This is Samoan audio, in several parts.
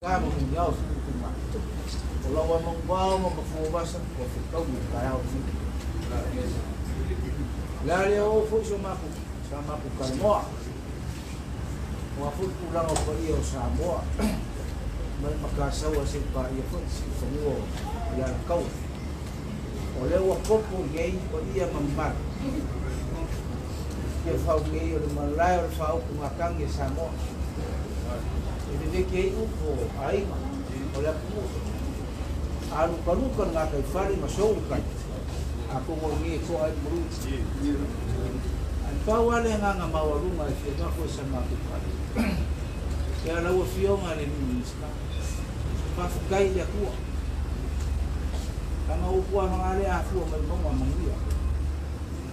Kama mungyao kuma. Ola wa mangwao ma mafuwasa wa fukau kaya o ni. La le o foi so maku sa maku kalmoa. Wa foi pulanga o ia o Samoa. Mai makasaua se pa ia foi si fanua ia kau. O le ua kopo nei o ia mamar. Ia fau nei o le malae o le fau kungakangi Samoa. E veveke ai upo aiga o le atunuu. A lukaluka le gataifale ma sou le kai. A kogologi e to'a ai le malui. Ae pau lava le agaga maualuga e fia avatu ai sa matou fale. Ia lau Afioga i le alii Minisita, faafetai i le Atua. Leaga o upu lava lea e afua mai mauga a manuia.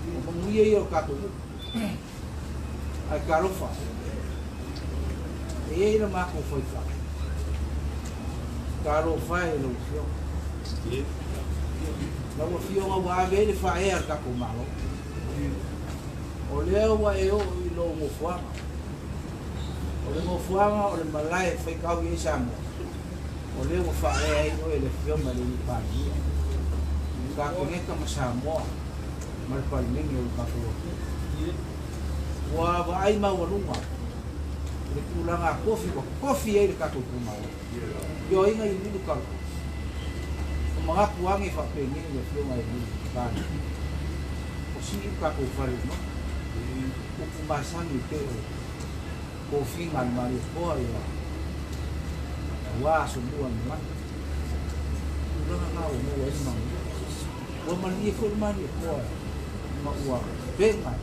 O manuia ia o le tatou nuu. Ae talofa, e i ai le matou faifale. Talofa e lau Afioga. Lau Afioga ua ave ai le faaea a le tatou Malo. O lea ua e oo i lou nofoaga. O le nofoaga o le malae e faitau i ai Samoa. O lea ua faaea ai oe e le Afioga i le alii Palemia, le Kapeneta ma Samoa ma le Palemene o le tatou atunuu. Ua vaai maualuga i le tulaga a tofi ua tofi ai le tatou itumalo. Ioaiga i lulu tala. O manatu ane faapenei le Afioga i le alii Palemia. O sii le tatou fale i luma. Upu masani pei o tofiga a le Malietoa ia aua Asomua i Malagi. Tulaga na ua maua ai le manuia. Ua malie foi le Malietoa ma ua pega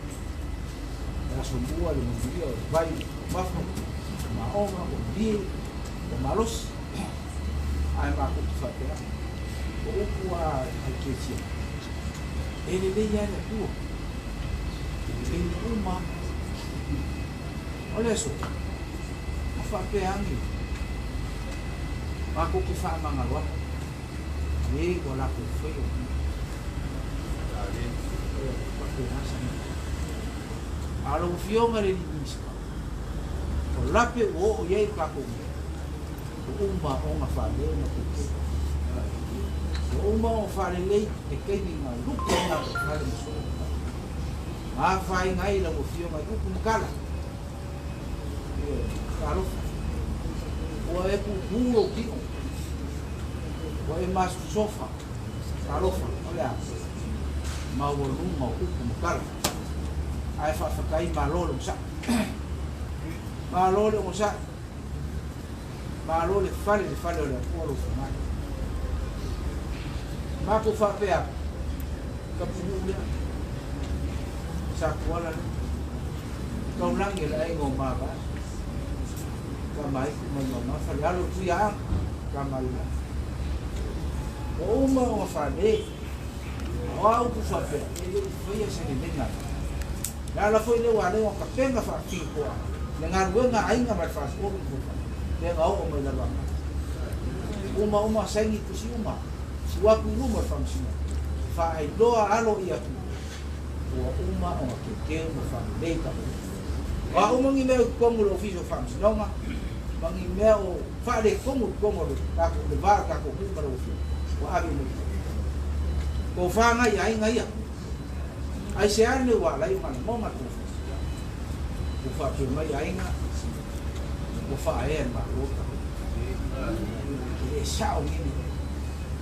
e Asomua le manuia o le vai o mamafa, o maoga, o pie, o malosi. Ae matou te faapea, o upu a Ekelesia, e lelei lava le Atua i taimi uma. O le aso, a faapea ane, matou te faamagalo atu e ua latou faia o mea. E faapena sa mea. A o lau Afioga i le alii Minisita, o lape ua oo i ai le tatou mea, ua uma ona faaleo ma teuteu. Ua uma ona faalelei le taimi na lupe ai gataifale ma soo. Na afaina ai lau Afioga i upu ma tala. Ioe, talofa. Ua e puupuu lou tino. Ua e masofa. Talofa, o le a? Maualuga o upu ma tala. Ae faafetai, malo le onosai. Malo le onosai. Malo le fale, le fale o le Atua lou fagale. Matou faapea atu, Tapunuu lea, sa tuala lea. Taulagi e le aiga o Mavae. Tama aitu mai mamafa le alo o Tuiaaga, tama le lagi. Ua uma ona fale. O a upu faapea, e le i faia se lelega. Le ala foi lea ua ala ai ona tapena faafitoa le galuega a aiga ma le faasolo i Fofa, lea na oo mai lalo agai. Uma uma saini tusi uma, tuu atu i luma o le Faamasinoga, faailoa alo i atu, ua uma ona teuteu ma faalelei tatou. O a uma ni mea i totonu o le Ofisa o Faamasinoga, ma ni mea o faaletonu i totonu o le tatou, le va o le tatou nuu ma lau Afioga, ua ave uma i totonu. Tofa nai aiga ia. Aisea le mea ua ala ai ona lagona le tofa? Ua faapea mai aiga, ua faaea e le Malo le tatou nuu. E le sao nei mea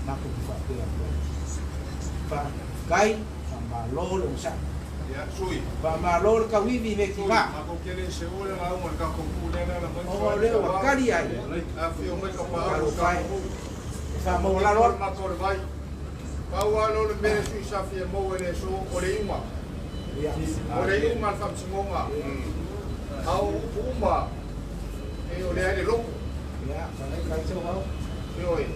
matou te faapea atu ai. Faafetai, faamalo le onosai. Faamalo le tauivi i Metiva. Ona o lea ua tali ai, talofa e, e faamaualalo atu. Pau lava lea o le mea e sui sa fia maua i le aso, o le iuga. O le iuga a le Faamasinoga. A o upu uma, e o lea e le logo. Ioe.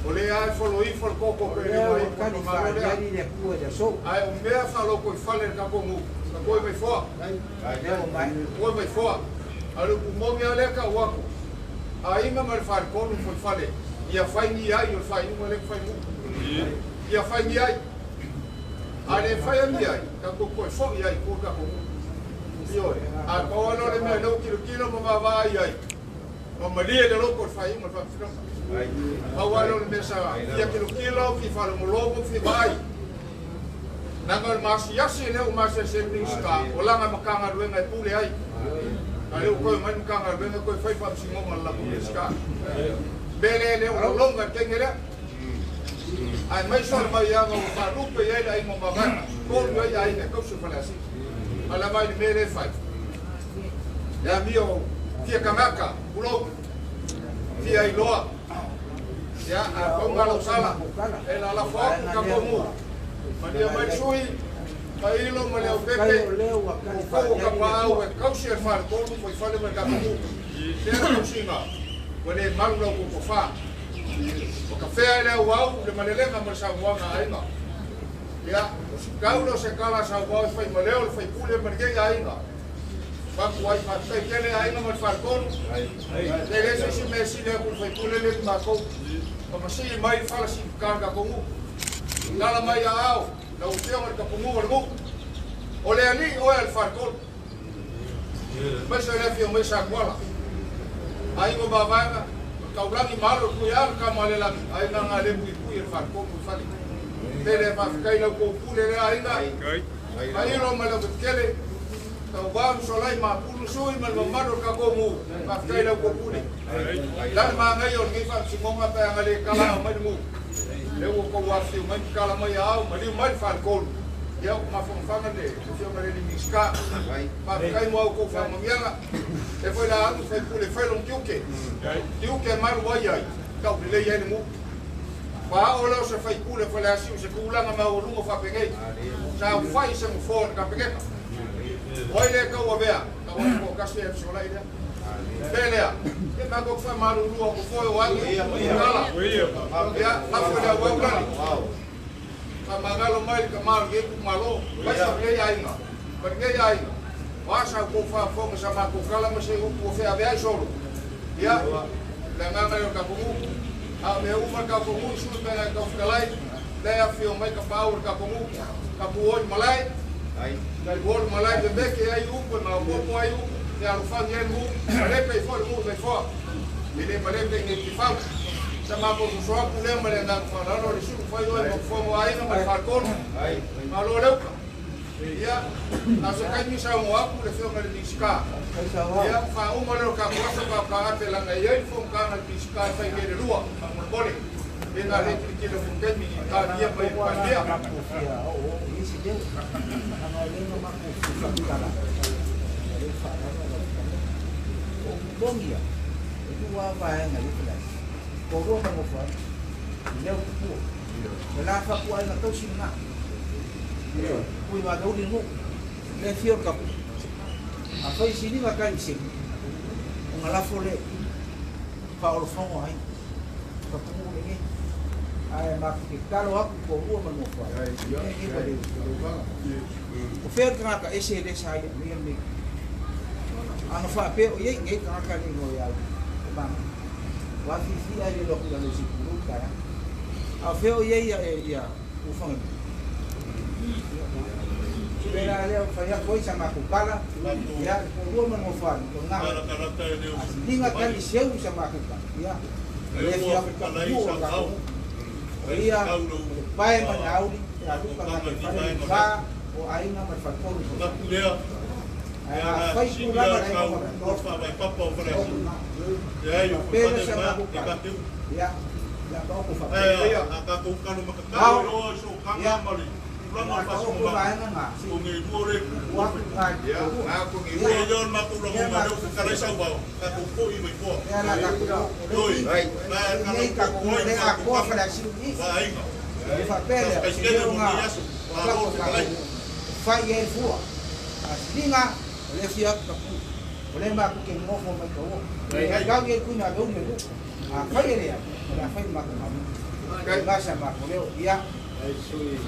O lea e follow ifo le koko O pe lea le ua mai ifo tali le malo lea. faaliali le Atua i le aso. Ae o mea faalotoifale i le tatou nuu, na toe mai foa. Lea ua maea. Toe mai foa. A o le upu moni lava lea e tau atu, aiga ma le faletonu foifale, ia fai ni ai o le faaiuga lea e fai nuu. Ia fai ni ai. A le faia ni ai, tatou toe foi ai i tua le tatou nuu. Ioe. Ae pau lava lea o le mea lea ua tilotilo ma vaavaai ai, Mamalie le loko o le faaiuga o le faamasinoga. Pau lava lea o le mea sa fia kilokilo, fia faalogologo, fia vaai. Leaga o le masiasi lea ua masiasi ai le Minisita, o lana Matagaluega e pule ai. A o lea ua toe omai le Matagaluega toe fai faamasinoga a le latou Minisita. O le mea lea lea ua lologa i le taimi lea. Aemaise o le maiaga ua faalupe i ai le aiga o Mavaega, tolu ai aiga e tausi o Faleasiu. A le vaai i le mea lea e fai, le amio fia tagata, tulou, fia iloa, ia, a pau na lau sala, e lalafo atu ka pomu, malia mai le sui, Mailo ma le aupepe, o kou o kapaau e tausi e le faletolu, fuaifale ma le kapamu. Lea le tausiga, ua le malu lau totofa. O ka fea e le auau, le malelega ma le saunoaga a aiga. Ia, o si tau lea o se tala a Samoa e fai ma leo le faipule ma lenei aiga. Avatu ai faafetai tele aiga ma le faletolu. E leai se isi mea e sili atu i le faipule lea ki matou. Ma masii mai le fala siifita o le tatou nuu. Tala mai ia ao, lau afioga i le tapunuu o le nuu. O le alii oe a le faletolu. Aemaise o le afio mai Satuala. Aiga o Mavaega, o le taulagi ma alo tui a le tama a le lagi, aiga nga le puipui e le faletolu i fale. Tele faafetai lau tou pule lea aiga. Mailo ma le autetele, tauvao ma solai ma pulu sui ma le mamalu o le tatou nuu. Faafetai lau tou pule. La le manaia o lenei faamasinoga pe a na le tala ao mai le nuu. Lea ua tou afifio mai ma tala mai a ao, maliu mai le faletolu. Ia, ua mafafaga le afioga i le Minisita. Faafetai mo a outou faamanuiaga. E foi la alu faipule fai lona tiute. Tiute e malu ai ai, tau lelei ai le nuu. Faaoo lea o se faipule Faleasiu i se tulaga maualuga faapenei. Sa ufai se nofoa o le Kapeneta. O ai lea e tauavea? Tau atu toatasi e fesolai lea. Pe lea, e matou te faamalulu atu foi o agi upu i tala. Ia, lafo i le auau lani. Faamagalo mai le tama o lenei itumalo, aemaise o lenei aiga, ma lenei aiga, o a sa outou faafofoga sa matou tala ma se upu ua feaveai solo. Ia, o le agaga lea o le tatou nuu. A o mea uma le tatou nuu i sui pe na e tau fetalai, lea e afifio mai tapaau o le tatou nuu, tapuoi le malae, taluo le malae veveke ai upu e maopoopo ai upu, e alofagi ai le nuu, malepe ai foi le nuu i Vaifoa. E le malepe i nei Tifau. Sa matou soso atu lea ma le agaga faaaloalo le sulu fai oe ma fofoga o aiga ma le faletolu. Malo le uta. Ia, na o se taimi saunoa atu le afioga i le Minisita. Ia, faauma lea o le tatou aso tatou ate laga e i ai le fonotaga a le Minisita e fai nei le lua, faamolemole. Pe na le tilotilo foi taimi i talia mai e le Palemia. Ko rua ma nofo ai. I leo kupua. Le la whakua ai nga tausi ngā. Kui wā gauri ngō. Le whio kapu. A whai sini ngā kai sini. O ngā lafo le. Whaolofongo ai. Kapungu le nge. Ai ma ke kalo aku ko rua ma nofo ai. E nge pa le. O whea tangata ese le sa ia me me. Ano whaapea o iei nge tangata le ngoi au. O manga. Wa fifi ai le loku le si kuru kaya. A feo ia ia ia ufanga. Pera le fa ya koi sama ku kala. Ya ko rua ma nofo ai. Ko ngā. Ninga kali seu sama ku kala. Ya. Le fia ku ka. Ia pae ma nauli ya luka ngā te whare fa o ainga ma whatolu. Ai fai tulaga le Pera sa ma ku kala. Ya. Ya ba ku fa. Ya.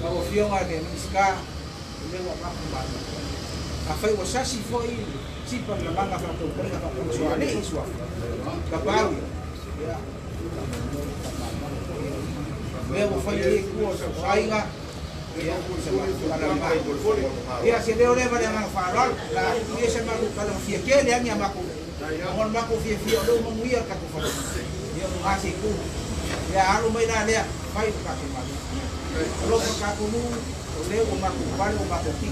Lau afioga le Minisita, o lea ua mapu malo. Afai ua sasi foi sipa ma lamaga faataupalega faatausoalii suafa. Kapau ia. Mea ua fai ai kua o aiga. Ia se leo lea ma le agaga faaaloalo. La ia se malu kala fia kele agi a maku. Ona matou fiafia o lea ua manuia le tatou fale. Ia ua gase i ia alo mai la lea fai le tatou galuega. Alofa tatou nuu, o lea ua matou pale ua matou tiki.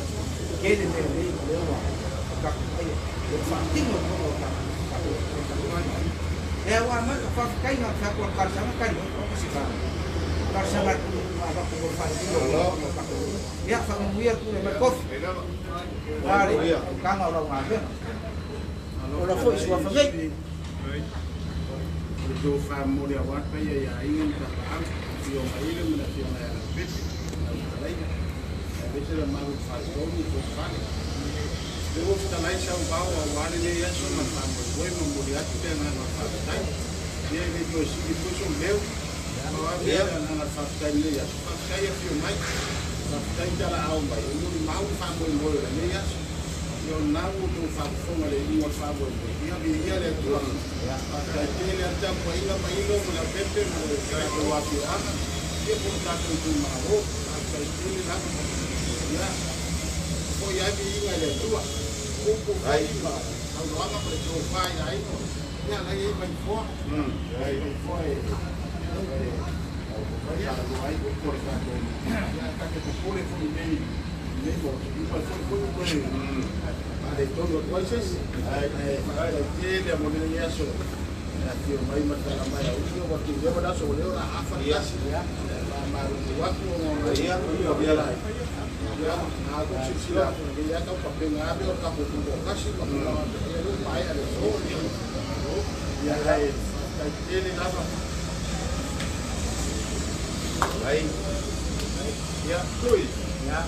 Tele mea lelei o lea ua tatou faia. Ua faatino i totonu o tatou lea ua amata faafetaiga tatou talosaga tali mai o se talosaga avatu mo le faaiuga o tatou. Ia faamanuia pule mai kofi. A le tulaga o lau galuega. Ola foi suafa nei. O le tofa momoli auā le paia ia aiga ma tapaau, afioga ile ma le afioga ia Leaupepe lau fetalaiga, aemaise le mamalu i le faletolu ma fale. Le ua fetalai sauvao auā lenei aso ma le faamoemoe, momoli atu le agaga o le faafetai. Ia e le toe sili foi sou leo, pau lava le agaga o le faafetai i lenei aso. Faafetai afio mai, faafetai talaau mai, e molimau le faamoemoe o lenei aso. Ia o lena ua outou faafofoga i le iuga o le faamoemoe. Ia viia le Atua. Faafetai tele lava le tapuaiga Mailo ma Leaupepe ma le tatou afioaga, ia po o le tatou itumalo. Faafetai tele lava. Ia foi ai viiga i le Atua. O upu foi ma saunoaga ma le tofa i aiga, ia la e i ai Vaifoa. Vaifoa e ia ai upu o le tatou, ia ta te popole foi i nei maota, ia foi foi ua toe faaletonu atu ai se isi. Ae faafetai tele mo lenei aso e afio mai ma tala mai au ia ua tileva le aso o lea o le a afa le tasi. Faamalulu atu ona o ia ia a tou silasila atu lenei lava tau papega lava mea o le tatou tutoatasi ma tulaga ia lea ua maea le aso. Ia ae faafetai tele lava. Ia, tui. Ia,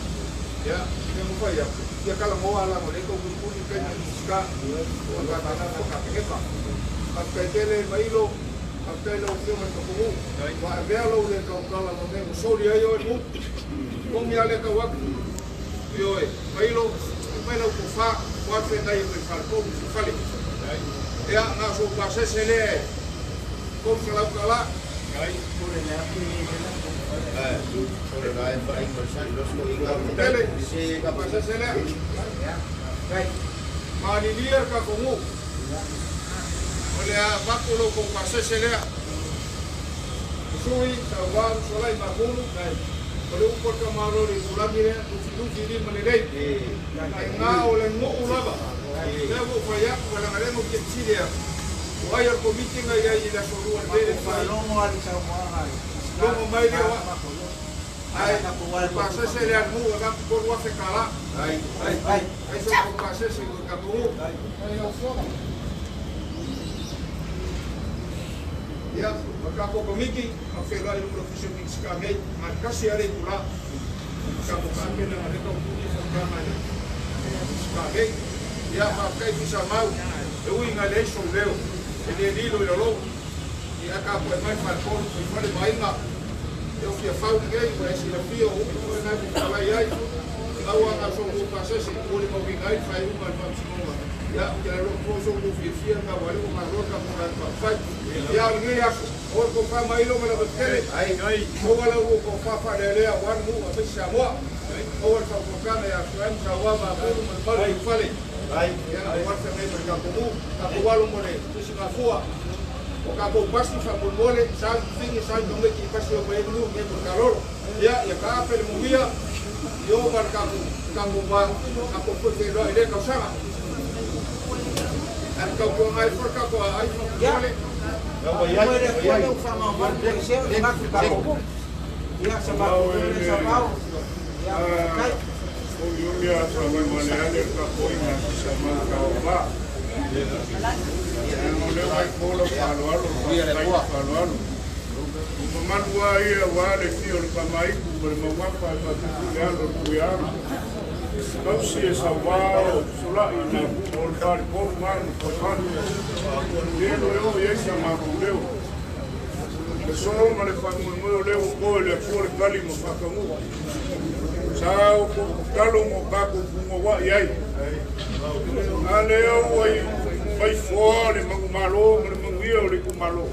ia mafai atu. Ia kala moa ala mo le kou puli pena i ska. O ka ka ka ka kepa. Faafetai tele Mailo, faafetai lau afioga i le Kapugu. Ua avea lou le tautala ma mea ua soli ai oe mu. Togi ale tau atu. Ioe, Mailo, mai lau tofa, ua whenai o le faletolu i fale. Ia, na so pasese lea e 300 tala. Tele, pasese lea. Malilia ka kongu. O le a vaku lo kou pasese lea. Usui, sauva, usolai, makulu. O le upo ka malo le tulagi lea, tufi tufi lima lelei. Ai ngā o le ngō lava. Lea ua whai aku, wala ngā lengo ki te lea. O ai al komiti ngai ai i la solua le le whai. Faalogo ali saunoaga. Logo mai lea wa. Ai, pasese lea ngu, a vaku koru afe kala. Ai so ko pasese ko kapungu. Ia, o kako komiki, a whenua i lumura ofisi o Minisika nei, ma kasi ale i tula. Ka mo ka ake na reka o puni sa kama le Minisika nei. Ia, ma kai fisa mau, e ui ngā le iso leo, e le lilo i lalo. Ia ka po e mai whalekolu, i whale mainga. E o fia fau nei, ua e sila fia o upu e nai whalai ai. Au anga so ko pasese, o le mau ingai whai unga le whamsinonga. Ia, ke la lo so ko fia fia ka wale o ngā roa ka mo ngā whai. Ia, o lenei aso, o ko wha mai lo me la vatele. O wala o ko wha wha le lea wan mu a pesi Samoa. O wala wha whakana ia suan sa wa ma puru ma malu i whale. Ia, o wala wha mei ka ko mu, ka ko walu mo le tusi ngā fua. O ka ko pasi wha mole, sa fingi sa tonge ki pasi o me nu me ko kaloro. Ia, ia ka ape le muia, i o mar ka ko ka ko wa ka ko fue fe lo ile ka sanga. An ka ko ngai for ka ko ai fo mole. Mo le kua leu faamaumau se o matou kako. Ia sa matou le sauvao. Ia kai. O Yulia sa mai ale ka koinga sa mau ka o ba. O le mai kola falo alo, falo alo. O mamalu a ia wa le fio le pamaiku ma le mauapa e fatupu le alo le puiaga. Tausi e sauvao solai na o le falepolu manu patanu. Lelo e o i ai sa matou leo. Le so ma le faamoemoe o leo o koe le Atua le tali ma faatagu'a. Sa o ko talo mo kako punga wa i ai. A lea ua i mai foa le manumalo ma le manuia o le itumalo.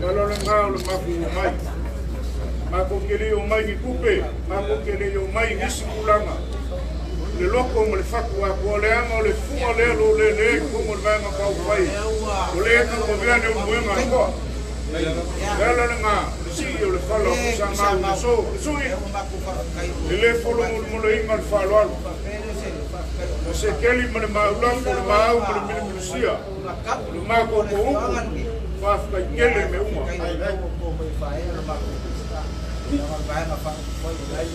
Tala lagā o le matou omai. Matou te le i omai ni tupe, matou te le i omai nisi tulaga. Le loko ma le fatu atoa leaga o le fua lea lo lelē i totonu o le vaega faaupufai o lē tauavea le uluega atoa. O le ala lagā o le sii o le fala o pusamau i le aso. Le sui, e lē folomolemoleina le faaaloalo. O sekeli ma le maulafo, le maau ma le milimilusia, o le matou upu, faafetai tele mea uma.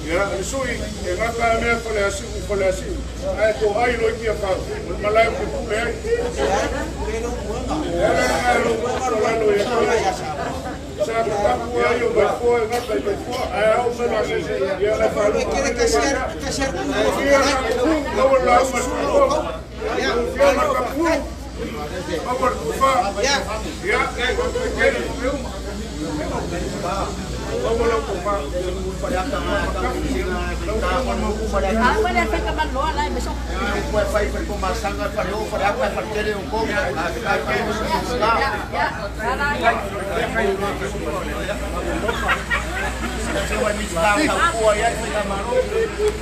Ia, le sui, e gata a mea Faleasiu, Faleasiu, ae toai loa i Tiafau, o le malae ou te pule ai. E ala lagā lou tuualalo ia te oe. Sa tatapu ai o Vaifoa e gata i Vaifoa, ae ao mea ia le faalupe ia kapu'u, maua le lauga a le Afioga Kapu'u, maua le tofa. Ia, faafetai tele mo mea uma. Maua lau tofa. Lau Afioga le Maopu.